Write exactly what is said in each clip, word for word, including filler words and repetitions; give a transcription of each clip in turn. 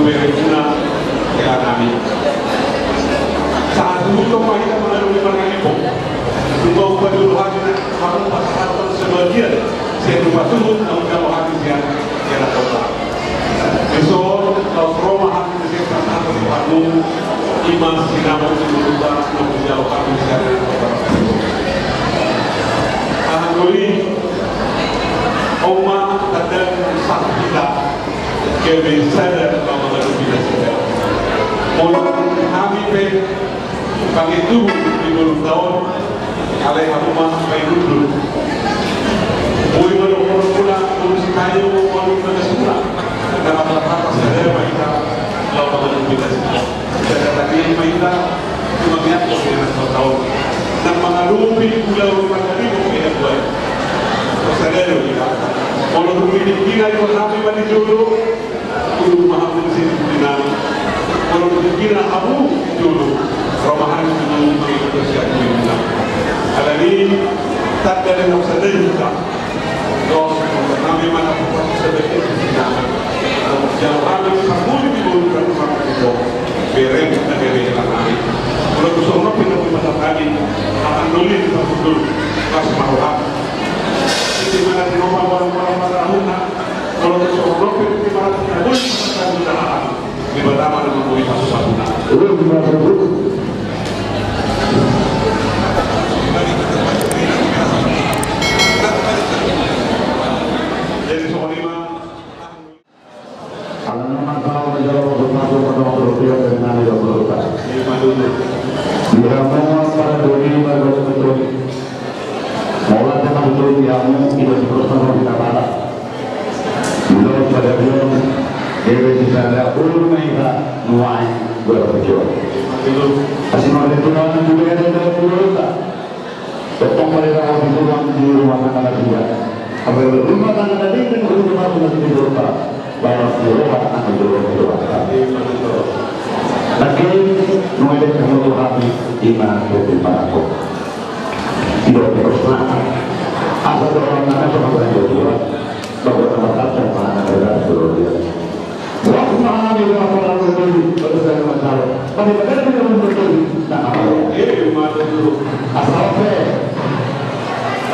Beremuna, ya nami. Sahat tu ma hita mangadopi margalipo. Tung pajolo hami, hamu pasahathon sebagian sian rupa suhut na hujalo hami sian, sian na kota. Dison, laos ro ma hami sian pasahathon tu hamu, i ma sinamot ni boruta na hujalo hami sian na kota. Aha do i, on ma tanda ni sah hita. Gabe sada ma mangadopi nasida. Molo hami pe pangintubu di boruta on, alai hamu ma painundun. Boi ma dohonon muna, molo Sitayo, molo Bagas muna. Na marhata sada ma hita laho mangadopi nasida. Jaga tadi ma hita, cuma niat kok dengan kau tahu. Nang mangadopi ulaon margalipo pe na buat. Sada do hita. Molo dung di tingki na ikut hami ma di jolo, tunduk ma hamu sian di tingki nami. Molo dung di tingki na hamu di jolo, ro ma hami tu mangihut sian di tingki nami. Alani tanda ni nang sada juta. Dos, nami mana pokok sebagai sinamot. Jalo hami panguli di bulu kan rumah itu. Bereng na gabe hela nami. Molo tu songon pindah rumah tangga ni, akan doli di pasudul. Pas maruham. Di mana di rumah orang-orang pada ahuna. Molo tu songon pindah rumah tangga ni, akan ditahan. Di pertama dengan bui pasu-pasuna. Lu gimana, Bu? Jadi, songon i ma. Alana manang tahu menjawab pasu-pasu, menang berhubungan dengan yang berhutang. Iya, Pak Dulu. Di hamu para doli, para doli. Mauliate ma tutu di hamu, ida di prosma di Napata. Ilo pada bilang, gabe sisada ulu ma hita nuaeng berperjuang. Asi mauliate Tuhan, juga ada dalam keluarga. Totong pada dalam keluarga di rumah tangga na tiga. Apa rumah tangga na tiga, rumah tangga na tiga. Bahwa di rumah tangga di rumah tangga. Lagi, nuaeng kamu tuh hati, iman, dan iman aku. Tidak terus. Asa dohononnami songon na dua. Bahwa nama kata mana ada dua. Wah, mana dia orang lalu dulu, baru saya macam. Tapi benar dia orang betul. Nah, apa? Eh, mata dulu. Asal apa?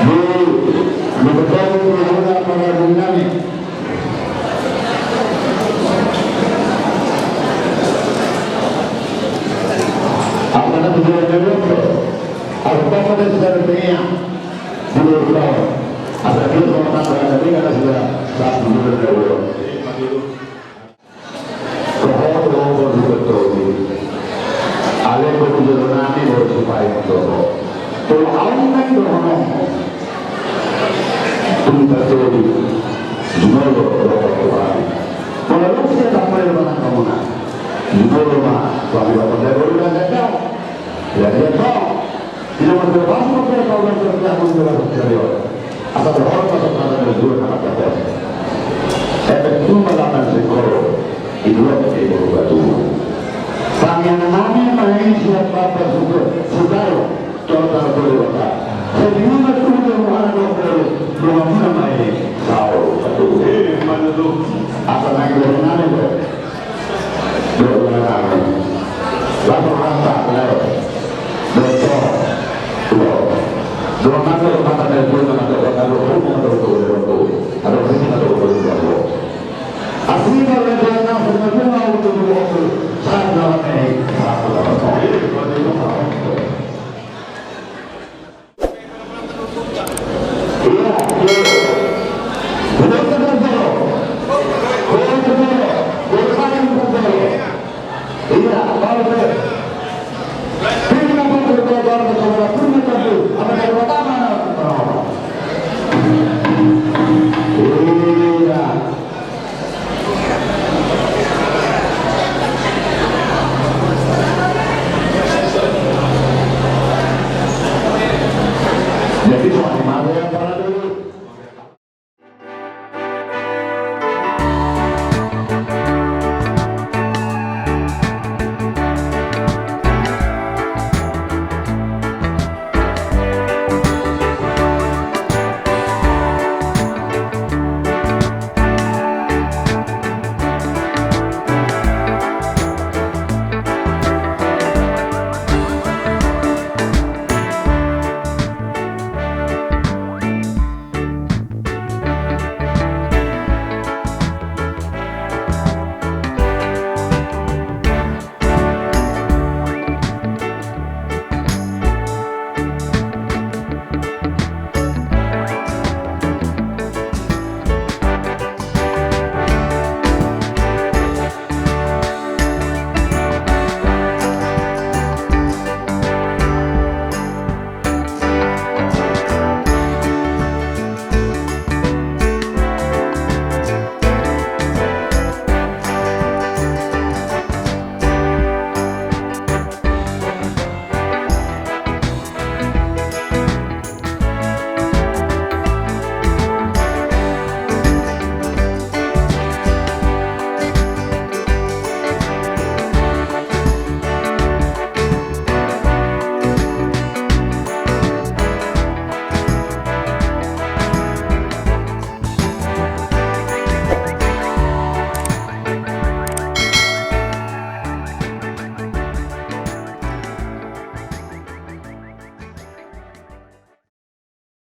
Di, di betul, di mana apa lalu nami? Apa nanti dia jawab? Apa pada sejarah dunia? Dulu tahu. Asal dia sama tangga, tapi kan sudah satu dulu jawab. Toho do ho boru Batoli. Alai boru jolo nami boru Sipaeng do ho. Tolu aun nai do ho nong. Tolu Batoli. Jumolo do ho Batoli. Molo lo sia tak boleh manang kamu na. Jumolo ma. Kami bakal dari boru dan gajau. Ya dia tahu. Di nomor dua belas, nomor dua belas, nomor dua belas, nomor dua belas. Asal hormat, asal hormat, nomor dua belas, nomor dua belas. Efek cuma delapan skor. Di luar di bawah batu. Tangiang nami main siap apa suka, suka lo. Total boleh bata. Saya di rumah tuh dia mau ada dokter. Rumah mana main? Tahu. Aduh. Eh, mana tuh? Asal naik dari mana tuh? Dua bulan lalu. Lapor rata, lewat. Dua, dua. Dua mata, dua mata dari dua mata, dua mata, dua mata, dua mata, dua mata. Ada sini, ada dua mata. Asli, kalau